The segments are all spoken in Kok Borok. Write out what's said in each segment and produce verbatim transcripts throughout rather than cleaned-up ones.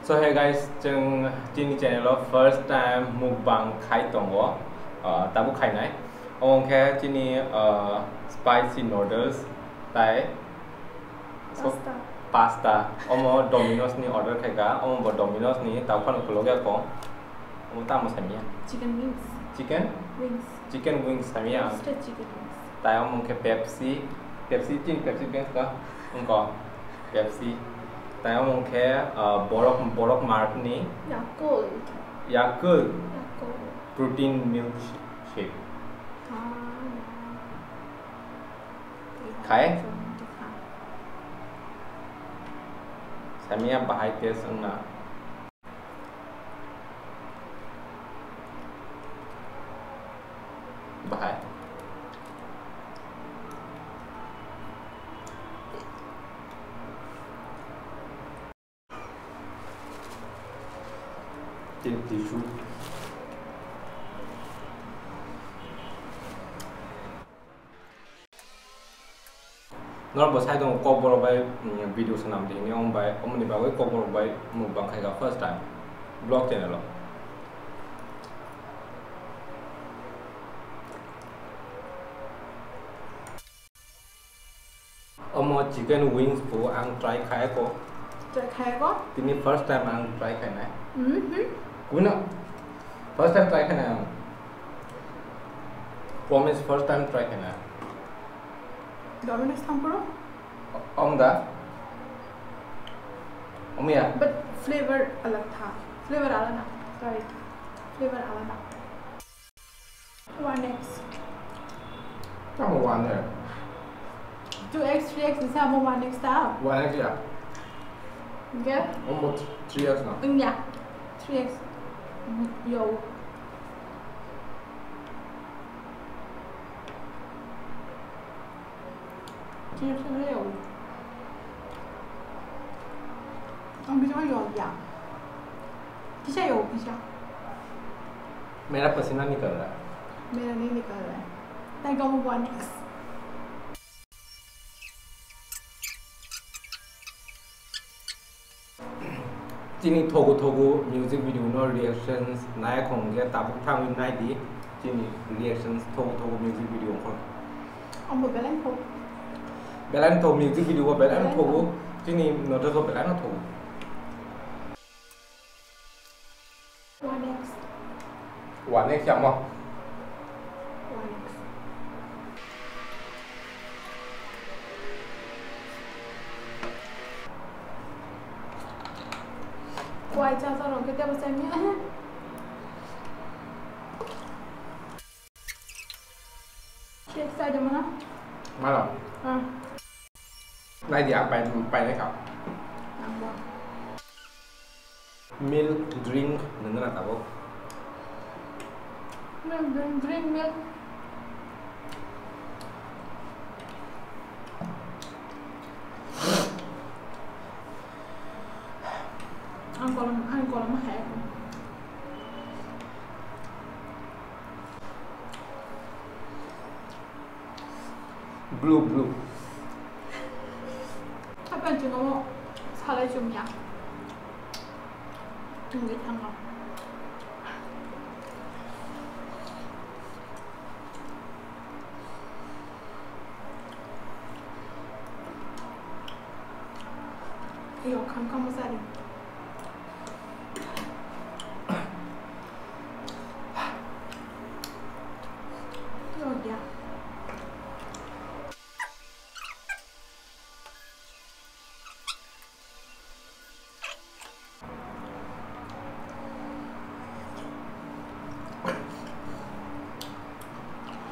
So hey guys, chwng chini channel o first time mukbang khai tongo, ah, tabuk khainai. Omo khe chini, ah, spicy noodles tai so Pasta. Pasta. Omo Domino's ni order khaika, omo bo Domino's ni tau phano khulogya kho. Omo tamo samya? Chicken wings. Chicken? Wings. Chicken wings samya. Roasted chicken wings. Tai omo khe Pepsi, Pepsi tin Pepsi beng ka, wngko Pepsi. Tai omo khe, ah, borok, borok mart ni Yakult. Yakult. Yakult. Protein milk shake. Ah. Khai? Samya bahai taste wngna. Bahai. Tin tissue. Norok bo sai tongo kokborok bai, mm, video swnam di hwnwi, omo bai, omoni bagwi kokborok bai mukbang khaika first time vlog channel o. Omo chicken wings bo ang try khaiko. Try khaiko? Tini first time ang try khainai. Mhm. Kuno first time try khainai ang. Promise first time try khainai. Domino's thangphuru? Om da? Om ya? But flavor alag tha. Flavor alada. Sorry. Flavor alada. One X. Tamo one X. Two X, three X, isa mo one X ta? One X ya. Okay? Almost three X na. Mm, yeah. Three X. Mm, yo. Kisa yo ya. Kisa yo, kisa. Mera pasina nikal raha. Mera nahi nikal raha. Thank you, one X. Chini thogo thogo music video no reactions nai khong ge tabuk thangwi nai di chini reactions thogo thogo music video khon. Ambo belai thok. Belai thok music video belai thogo. Chini note so belai thogo. One X. One X ya mo. One X. Kuai cha sa rong kete ba chang ya. Cake sa de mana? Mala. Ah. Nai dia pai pai nai ka. Ambo. Milk drink nungna tabuk. Milk drink, drink milk. Ang kolam, ang kolam hai aku. Blue, blue. Apa yang cuma mau salai cuma ya? Tunggu tanggal. Yo, kam kamu sari. Yo, ya.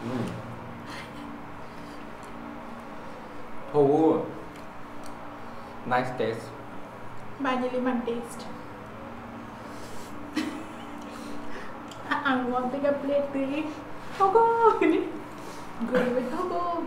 Mm. Thogo. Nice taste. Vanilla lemon taste. Ang want to get plate three. Thogo. Good with thogo.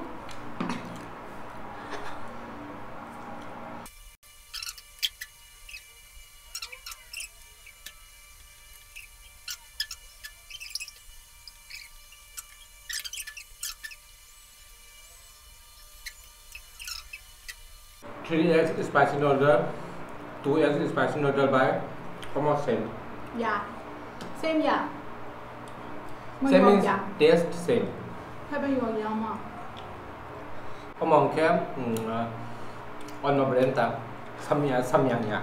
Three X spicy noodle, Two eggs spicy noodle by almost same. Yeah. Same, yeah. Same means taste same. Hai bai yong yang ma. Omo hwnkhe, mm, uh, onno brand ta. Samya, Samyang ya.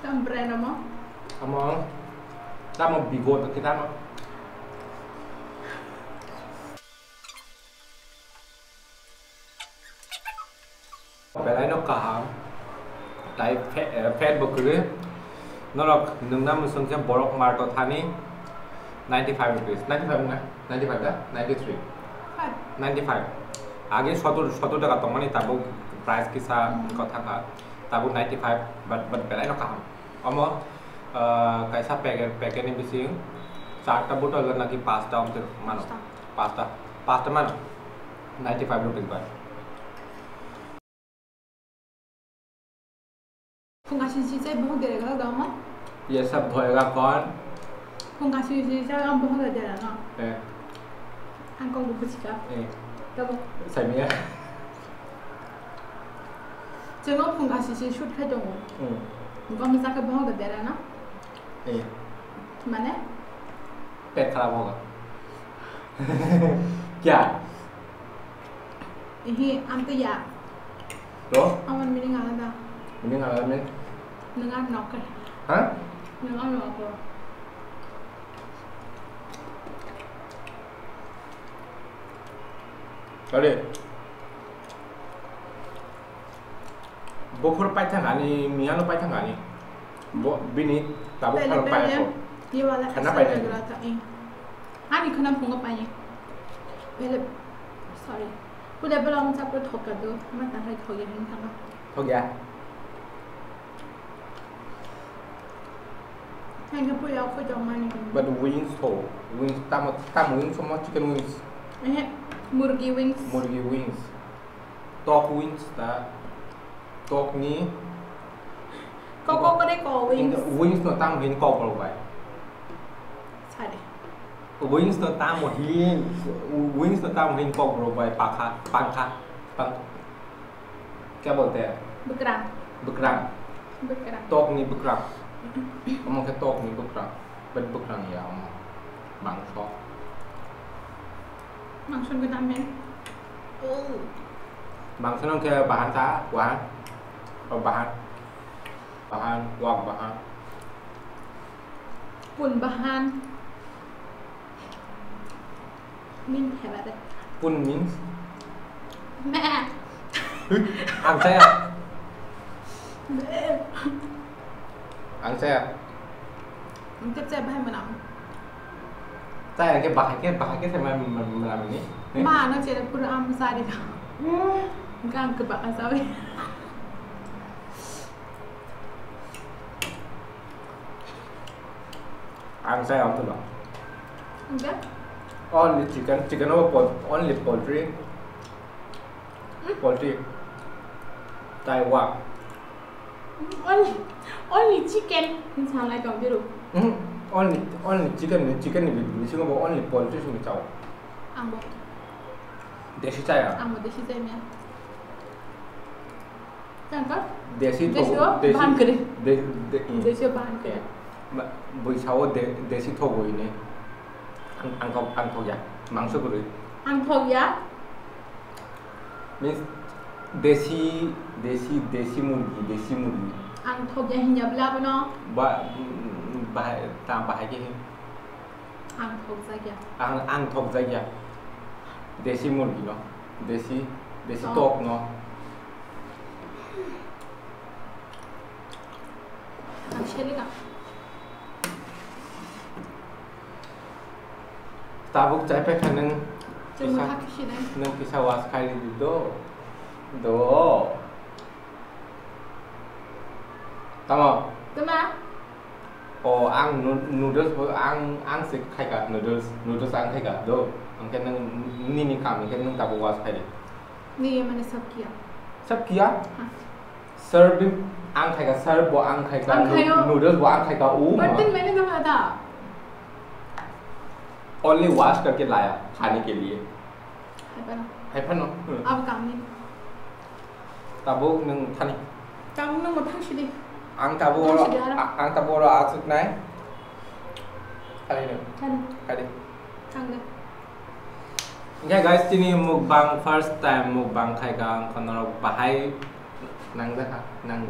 Tam brand omo? Omo, tamo Bigo to kita no. Belai no kaham. Tai fe-, eh, fat bo kwrwi. Norok nungna muchung khe borok marto thani ninety five rupees. Ninety five na? Ninety five da? Ninety three. Five. Ninety five. Age sotur, sotur taka tongmani tabuk price kisa kotha kha. Tabuk ninety five, but, but belai no kaham. Omo, ah, kaisa packet, packet ni bising charta bottle naki pasta omte mano. Pasta. Pasta, pasta mano. Ninety five rupees bai. Phung kasi si chai bohok dere gala dama? Ye sab dhoega kon? Phung kasi si chai ang bohok dere na? Eh. Ang kok buka sika. Eh. Tabo. Saimiya. Chwng o phung kasi si shoot khai tongo. Hmm. Gom jaka bohok dere na? Eh. Mane? Pet kharap hoga. Kya? Ihi, ang to ya. To? Amar meaning alada. Meaning alada means? Nung ang nokar. Ha? Nung ang nokar. Kali. Buphur paithak ani, miyano paithak ani. Bo, bini tabuk pele, phano pele, paithak. Ye wala khana extra paithak. Lagi rata, eh. Ani khana phungo paini. Pele, sorry. Kuda bela ang chapur thokka do, ma ta hai thokya hin thanga. Thokya. Ang khe puila khoi tong mani. But wings tho, wings tamo, tamo wings mo chicken wings. Eh, murgi wings. Murgi wings. Tok wings ta, tok ni. Kok, kok kore ko wings. Wings no tamo hin kok rok bai. Sare. Wings no tamo hin, wings no tamo hin kok rok bai pakha, pangkha, pang-, kya bolte hai? Bwkrang. Bwkrang. Bwkrang. Tok ni bwkrang. Omo khe tok ni bwkrang. But bwkrang ya omo. Mangso. Mangso ni gwnang men. Oh. Mangso no khe bahan ta, bahan. Oh, bahan. Bahan, wak bahan. Pun bahan. Min pheba de. Pun means? Me. Ang saya. Me. Ang saya. Ang kecek bahai menang. Saya ke bahai ke, bahai ke saya menang ini. Ma, no cere pura am sari. Gang ke bakal sawi. Ang saya ang tu no. Enggak. Only chicken, chicken apa pol-, only poultry. Hmm? Poultry. Taiwan. Only, only chicken. Ini salah kau biru. Hmm, only, only chicken ni, chicken ni bisingo bo only poultry sini chao. Ang bo. Desi chaya. Ang bo desi chaya. Tangka? Desi desi thogo, o desi, bahan kere. De-, de-, mm. Desi o bahan kere. Eh, ma-, bui sao de-, desi thogo ini. Ang, ang thok, ang thok ya. Mangso kere. Ang thok ya. Means desi, desi, desi murgi, desi murgi. Ang thok ya hinya bla bono. Ba, mm, bahai, ta bahai ke hin. Ang thokjakya. Ang, ang thokjakya. Desi murgi no. Desi, desi tok no. Ang selika. Tabuk chai paikha nung kisa, nung kisa was khai di do. Do. Tamo? Tama? O, ang nu-, noodles bo ang, ang se khaika noodles, noodles ang khaika do. Ang khe nung nini kam, ang khe nung tabuk was khai di. Ni ye mane sab kiya. Sab kiya? Ha. Sir bi ang khaika, sir bo ang khaika, ang nu-, khayo. Noodles bo ang khaika, o ma. Bartan maine dhona tha. Only wash karke laya, khane ke liye. Hai phano. Hai phano. Hmm. Ab kamni. Tabuk nung thani. Tabuk nang mo thang sidi. Ang tabuk oro, ang tabuk oro asuk nai. Kali no. Kali. Kali. Thang de. Oke guys, tini mukbang first time mukbang khai ka ang kono bahai nang da nang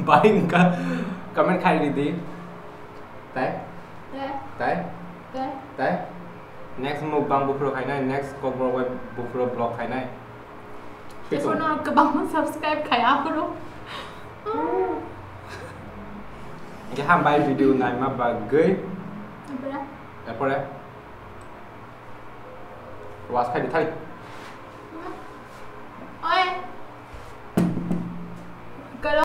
bahai ka comment khai di. Tai? Tai? Tai? Tai? Tai? Next mukbang buphuru khainai, next kokborok bai buphuru vlog khainai. Tephano kwbangma subscribe khai aphuru. Hingke hambai video naima bagwi. Apura. Apura. Was khai di thai.